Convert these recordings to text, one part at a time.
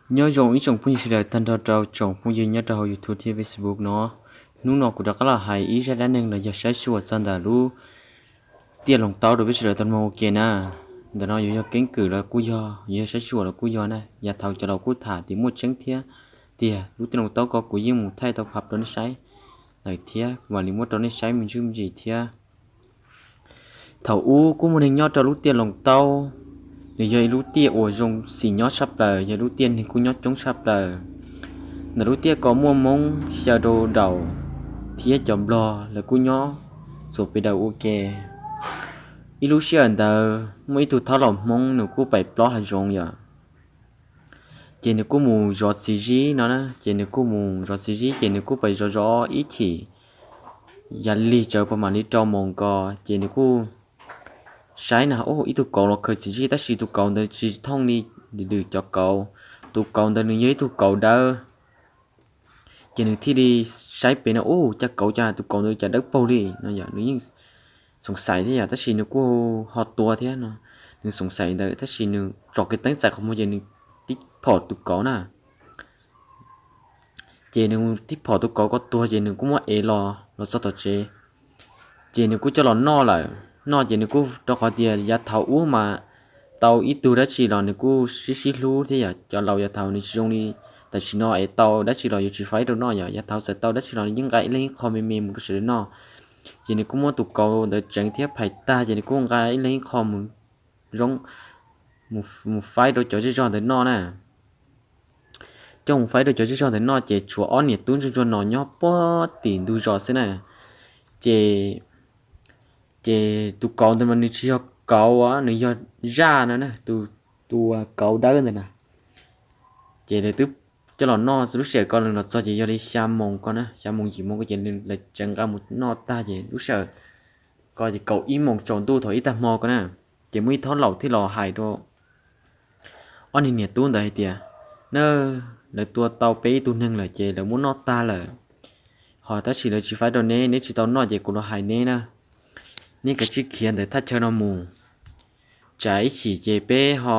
Nyob zoo ib tsoom phooj ywg sawv daws tag nrho rau tsoom phooj ywg nyob rau hauv YouTube thiab Facebook no. Hnub no kuv rov qab los hais ib zaj dab neeg los yog saib xyuas txog ntawm lub tiaj Loos Taub rau peb sawv daws tau mloog ua ke na. Ntawm no yuav yog keeb kwm los kuj yog, yuav yog saib xyuas los kuj yog na, yav thaud cov laus kuj tham tias muaj tseeb thiab tiag. Lub tiaj Loos Taub ko kuv yeej mus thaij tau phab rau nej saib lawm thiab, vam li muab rau nej saib me ntsis me ntsis thiab. Thaum ub kuj muaj neeg nyob rau lub tiaj Loos Taub. Nws yog ib lub tiaj uas zoo xim nyob tshaj plaws, yog lub tiaj neeg kuj nyob coob tshaj plaws. Ntawm lub tiaj ko muaj Hmoob, Xyaw, Dau, Daus thiab cov Nplog lawv kuj nyob txhua pes daws ua ke. Ib lub sij hawm ntawd muaj ib tug thaub laus Hmoob nws kuj pais plob hav zoov yom. Ces nws kuj mus zov txiv zib no na, ces nws kuj mus zov txiv zib ces nws kuj pais zov zov ib chim, yav lig tsawv pas mam li rau moos ko, ces nws kuj saib na, ib tug kauv los khaws txiv zib, tab sis tus kauv ntawd tsis thooj li lwm cov kauv. Tus kauv ntawd nws yog ib tug kauv dawb. Ces nws thiaj li saib pem no, ub, cas kauv, cas tus kauv ntawd cas dawb paug li no yom. Nws yeej xoom xaiv thiab yom, tab sis nws kuj ho tua thiab no. Nws xoom xaiv ntawd tab sis nws tsom kiag teeb txais qhov muag ces nws tib phom tus kauv na. Ces nws tib phom tus kauv ko tuag ces nws kuj muab ev los, los txog tom tsev. Ces nws kuj coj los noj lawm, noj ces nws kuj, rau qhov tias yav thaud ub mas tau ib tug dab tsi los nws kuj sib sib hlub thiab yom. Cov laus yav thaud nws tsis zoo li tam sim no es tau dab tsi los yuav tsis faib rau noj yom. Yav thaud txawm tau dab tsi los yeej nqa ib leeg ib qho me me mus rau sawv daws noj. Ces nws kuj muab tus kauv ntawd tseev thiab phais tag ces nws kuj nqa ib leeg ib qho mus, mus faib rau cov zej zog ntawd noj na. Coj mus faib rau cov zej zog ntawd noj ces tshuav ob niam tub ntsuag ntsuag no nyob puag tim ntug zos xwb na. Ces, ces tus kauv ntawd mas nws tsis yog kauv, nws yog zaj no na, tus, tus kauv dawb ntawd na. Ces lawv twb coj los noj, lub sij hawm ko nws los txog ces yog li xya moos ko na, xya moos yim moos ko ces lawv tseev nqa mus noj tag ces lub sij hawm ko ces kaum ib moos tsaus ntuj thaum ib tag hmo ko na. Ces muaj ib thaub laus thiaj los hais rau ob niag niam tub ntawd hais tias, na, lawv tua tau peb ib tug neeg lawm ces lawv muab noj tag lawm, ho tab sis lawv tsis faib rau neb, neb tsis tau noj ces kuv los hais neb na, neb kav tsij khiav ntawm thaj chaw no mus, tsam ib chim ces peb ho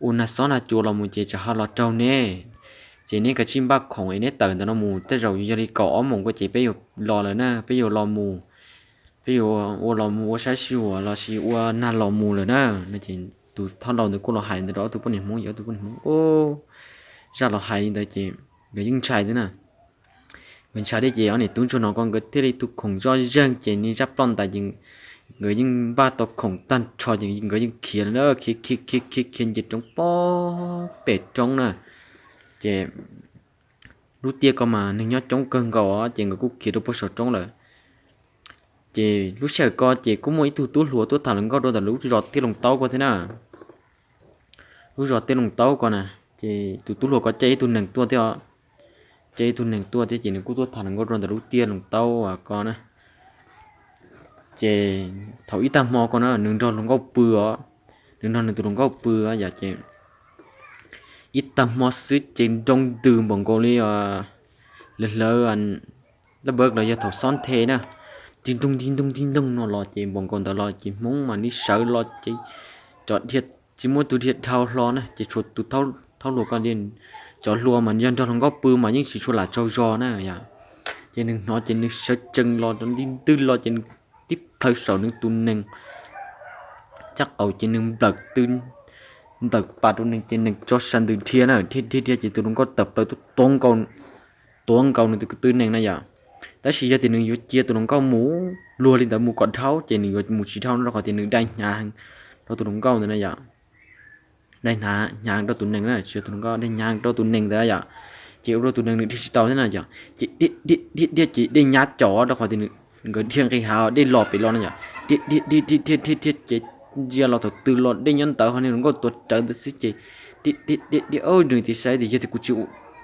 ua nag xob nag cua los mus ces tsam ho los raug neb. Ces neb kav tsij npaj khoom es neb tawm ntawm no mus, tej zaum yog li kaum ob moos ko ces peb yuav los lawm na, peb yuav los mus, peb yuav ua los mus ua saib xyuas los sis ua nag los mus lawm na. Ces tus thaub laus ntawd kuj los hais ntawd rau ob tug poj niam Hmoob, ob tug poj niam Hmoob zaj los hais li ntawd ces nkawd yeej ntshai thiab na. Nkawd ntshai thiab ces ob niam tub ntsuag no ko nkawd thiaj li tu khoom zoj zeeg ces nws zaj ploj ntais ces nkawd yeej npaj tau khoom tag nrho ces nkawd yeej khiav, khiav khiav khiav khiav nce roob puag pem roob na. Ces lub tiaj ko mas neeg nyob coob kawg nkaus ces nkawd kuj khiav rau puag saum roob lawm. Ces lub sij hawm ko ces kuj muaj ib tug tub hluas tuaj tham hluas nkauj rau ntawm lub zos tiaj Loos Taub ko thiab na. Lub zos tiaj Loos Taub ko na, ces tus tub hluas ko caij ib tug nees tuaj thiab, caij ib tug nees tuaj thiab ces nws kuj tuaj tham hluas nkauj rau ntawm lub tiaj Loos Taub ko na. Ces thaum ib tag hmo ko na nws nrog hluas nkauj pw os, nws nrog nws tus hluas nkauj pw yom ces ib tag hmo xwb ces nroo ntws npaum nkaus li lawv hlawv laj npawb los yog thaum xob nthe na, tig ntoog tig ntoog tig ntoog no los ces npaum nkaus ntawd los ces Hmoob mas nws sawv los ces cov dhia tsis muaj tus dhia dhau hlo na ces tshuav tus thaub hluas ko, cov hluas mas yog nrog hluas nkauj pw mas yeej tsis tshua lam tsaug zog na yom. Ces nws hnov ces nws sawv tsees los nti ntwg los ces nws tib plhaw saum nws tus nees caj qaum ces nws nplawm tw, nplawm pas rau nees ces nees tso sa ntws dhia na, dhia dhia dhia ces tus hluas nkauj tawm plaws tuaj tuav nkaus, tuav nkaus nws tus ko tw nees na yom. Tab sis yog tias nws yuav cia tus hluas nkauj mus luag li ntawd mus kom dhau ces nws yuav mus tsis dhau no rau qhov tias nws dai hnyav rau tus hluas nkauj ntawd na yom. Dai hnyav rau tus nees na, tsis yog tus hluas nkauj, dai hnyav rau tus nees ntawd yom. Ces ua rau tus nees nws dhia tsis tau thiab na yom ces dhia dhia dhia ces dej nyab caum rau qhov tias nkawd dhia nqis hav dej los pem los na yom. Dhia dhia dhia dhia dhia dhia ces ntsia los thaum twg los dej nyob ntawd ho nws hluas nkauj tuav rawv ntawd xwb ces dhia dhia dhia dhia, nws thiaj saib tias yog tias kuv tsis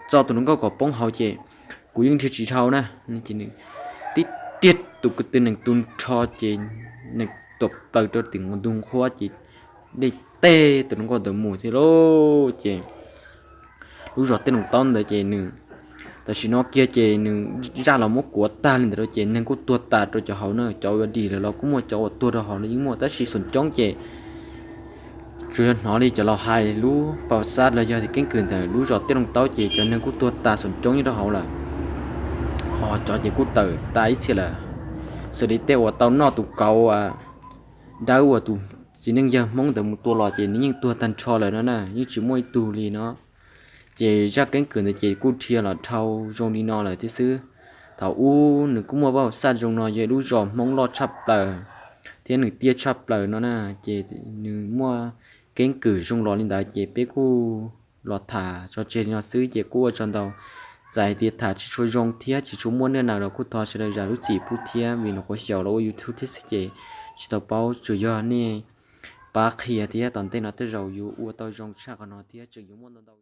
txo tus hluas nkauj kom poob hauv ces kuv yeej dhia tsis dhau na. Ces nws tib dhia tus ko tw nees tu nrho ces nees tuam plaws rau tim ntug nqhuab ces dej teb tus hluas nkauj ntawd mus thiab lauj. Ces lub zos tiaj Loos Taub ntawd ces nws, tam sim no kiag ces nws zaj los muab kuav tag li ntawd rau ces neeg kuj tuag tas rau cov hauv na, cov uas dim lawm los kuj muaj, cov uas tuag rau hauv los yeej muaj, tab sis xum coob ces Tsuas yog hnov li cov laus hais lub pau xab los yog keeb kwm ntawm lub zos Tiaj Looj Taub ces cov neeg kuj tuag tas xom coob nyob rau hauv lawm, ho cov ces kuj tawm tas ib txhia lawm. Xws li tej uas tau noj tus kauv dawb uas tus txiv neej yawg Hmoob ntawd mus tua los ces nws yeej tuag tag nrho lawm no na, yeej tsis muaj ib tug li no. Ces zaj keeb kwm ntawd ces kuj dhia los dhau zoo li no lawm thiab xwb. Thaum ub nws kuj muaj pau xab zoo no, yog lub zos Hmoob loj tshaj plaws thiab nws tiaj tshaj plaws no na, ces nws muaj keeb kwm zoo los li ntawd ces peb kuj los tham tso tseg li no xwb ces kuj ua tsaug ntau. Txawm hais tias tham tsis tshua zoo thiab tsis tshua muaj nij na los kuj thov sawv daws zam lub txim pub thiab, vim nyuam qhuav xyaum los ua YouTube thiab xwb ces tsis tau paub, tsuas yog nej pab qhia thiab tom ntej no tej zaum yuav ua tau zoo tshaj qhov no thiab tseem yuav muaj ntau ntau